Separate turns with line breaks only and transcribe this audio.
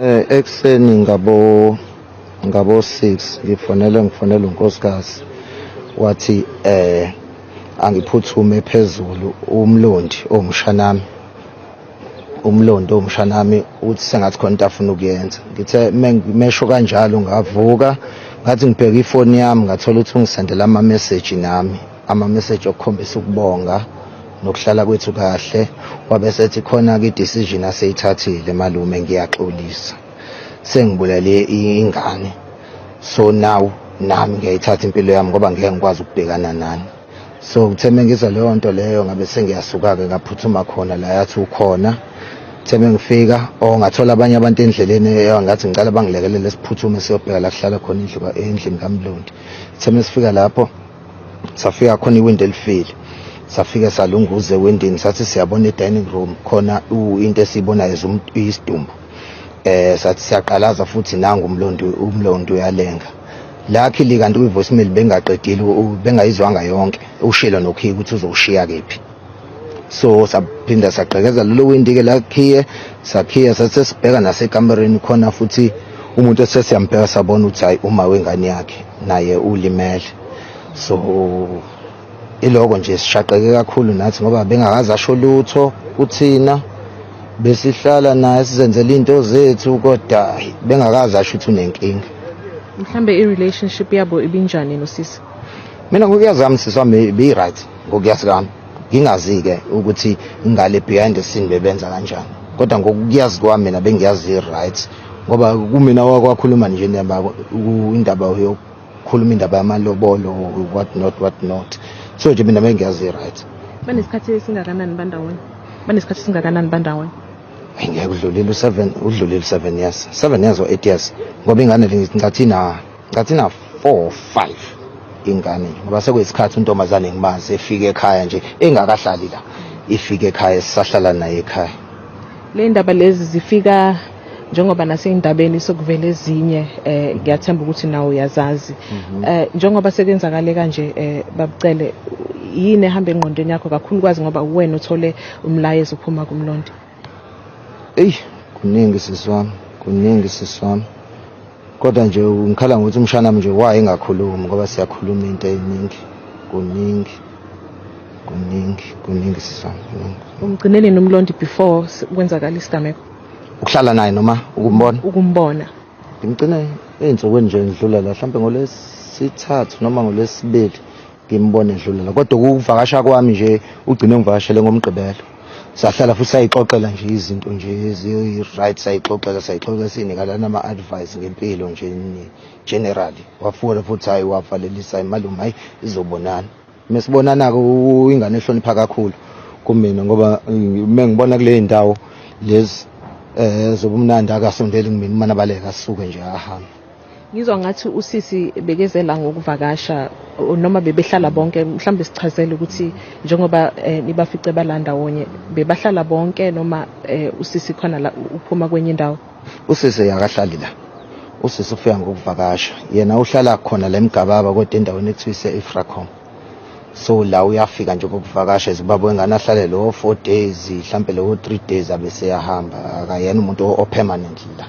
Ekuseni ngabo 6 ngifonele unkosikazi, wathi angiphuthume phezulu, uMlondi owumshanami, uMlondi owumshanami uthi sengathi khona into afuna ukuyenza. Ngithe mesho kanjalo ngavuka, ngathi ngibheka ifoni yami, ngathola ukuthi ungisendela ama-message nami, ama-message okukhombisa ukubonga nokuhlala kwethu kahle. Wabe sethi khona-ke i-decision aseyithathile, malume ngiyaxolisa, sengibulale ingane, so now nami ngiyayithatha impilo yami ngoba ngeke ngikwazi ukubhekana nani. So kuthe mengizwa leyo nto leyo, ngabe sengiyasuka-ke, ngaphuthuma khona la yathi ukhona. Kuthe mengifika, oh, ngathola abanye abantu endleleni, ngathi ngicela bangilekelele siphuthume siyobheka la kuhlala khona indlu endlini kaMlondi. Kuthe mesifika lapho, safika khona iwindi elifile, safike salunguza ewindini, sathi siyabona e-dining room khona into esiyibonayo isidumbu. Sathi siyaqalaza futhi, nangu uMlondi, uMlondi uyalenga. Luckily kanti kwi-voicemail bengaqedile, bengayizwanga yonke, ushilo nokhiye ukuthi uzowushiya kephi. So saphinda sagqekeza lelo windi-ke lakhiye, sakhiya, sathi sesibheka nasekamereni khona futhi umuntu esesiyambheka, sabona ukuthi hayi, uma wengane yakhe naye ulimele. So iloko nje, sishaqeke kakhulu nathi ngoba bengakaze asho lutho kuthina, besihlala naye sizenzela into zethu, kodwa hhayi, bengakaze asho ukuthi unenkinga.
Mhlambe i-relationship yabo ibinjani nosisi?
Mina ngokuyazi kwami, sisi wami, beyi-right ngokuyazi kwami. Ngingazi-ke ukuthi ngale behind the scene bebenza kanjani, kodwa ngokuyazi kwami mina bengiyazi i-right, ngoba kumina wakwakhuluma nje indaba yokukhuluma indaba yamalobolo, what not, what not. So nje mina bengiyazi i-right.
Banesikhathi esingakanani bandawonye? Banesikhathi esingakanani bandawonye?
Hayi, ngeke udlulile u-7, udlulile u-7 years, 7 years or 8 years, ngoba ingane le ngathi na 4, 5 ingane nje, ngoba sekuyisikhathi untombazane ngimazi efike ekhaya nje, engakahlali la, ifike ekhaya sisahlala naye ekhaya.
Le ndaba lezi zifika njengoba naseyindabeni sokuvela ezinye, ngiyathemba ukuthi nawe uyazazi. Njengoba sekenzakale kanje, babucele, yini ehamba engqondweni yakho, kakhulukazi ngoba uwena uthole umlayezo uphuma kuMlondi?
Eyi, kuningi sisi wami, kuningi sisi wami, kodwa nje ngikhala ngokuthi umshana wami nje waye engakhulumi, ngoba siyakhuluma into ey'ningi. Kuningi, kuningi, kuningi sisi wami, kuningi.
Umgcinele noMlondi before kwenzakala isigameko?
Ukuhlala naye noma ukumbona?
Ukumbona.
Ngimgcine ey'nsukwini nje ngidlula la, mhlawumbe ngolwesithathu noma ngolwesibili ngimbone edlula la, kodwa ukuvakasha kwami nje ugcine ngivakashele ngoMgqibelo. Sahlala futhi sayixoxela nje izinto nje ezi-right, sayixoxela, siyinikana ama-advice ngempilo nje generally. Wafuna futhi, hayi, wavalelisa, malume, hayi, izobonana. Mesibonana-ke, ingane ehlonipha kakhulu kumina, ngoba uma ngibona kule ndawo lezi zobumnandi akasondeli kumina, umane abaleka asuke nje ahambe.
Ngizwa ngathi usisi bekezela ngokuvakasha noma bebehlala bonke. Mhlawumbe sichazele ukuthi njengoba nibafice bala ndawonye, bebahlala bonke noma usisi khona la uphuma kwenye indawo?
Usisi akahlali la, usisi ufika ngokuvakasha. Yena uhlala khona la eMgababa, kodwa endaweni ekuthiwa ise-Ilfracombe. So la uyafika nje ukuvakasha as ubaba wengane, ahlale lowo 4 days, mhlampe lowo 3 days, abe seyahamba. Akayena umuntu o-permanent la.